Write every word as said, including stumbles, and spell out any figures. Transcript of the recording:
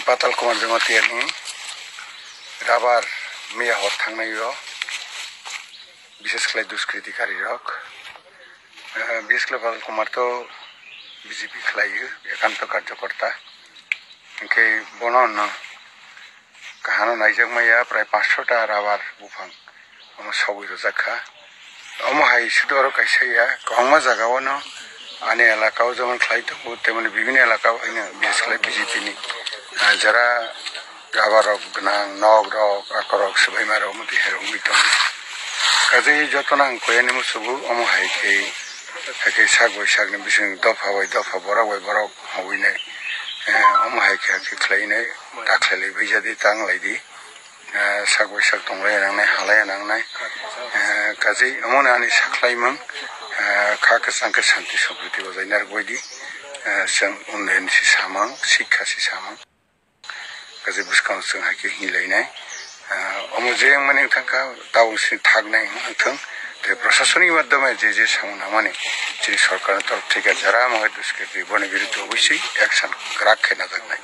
Patal Kumar Jamatia ni rabar miya hor thangnai o, bishesh khlai duskritikarok. Eh, bishesh khlai Patal Kumar to B J P khlai o, ekanto karjokorta. Hwnkhe bono no kahano naijak maya prai panchsho ta rabar buphang omo sogwi rwjak kha. Omo hai sudu oro kaisa ya, kwbangma jaga o no ani elaka o jemon khlai tongo, temoni bibini elaka o haino bishesh khlai B J P ni, ah, jara rabar rok gwnang, nok rok, akorok, swbaima rok, omo twi hai rok wngwi tongo. Kaje joto no ang koi ani musugo, omo hai khe, hai khe sak bai sak ni bising dopha bai dopha, borok bai borok hogwi nai, eh, omo hai khe, hai khe khlai nai, ta khlai lai bai jadi, tang lai di. Eh, sak bai sak tong lai nangnai, ha lai nangnai. Eh, kaje omo no ani sa khlai mang, eh, kha kwchang khe santi sampriti bajai narwk bai di. Eh, chwng unnayan si samang, sikha si samang. Kaje bwskango chwng hai khe hinlainai. Ah, omo je wngmani wngthang kha, tabuk se thaknai wngthang. Tei proshasoni madhyome je je samung nangmani, chini sorkarni torof theke jara omo hai duskriti boni biruddhe obosoi action kwrak khe najaknai.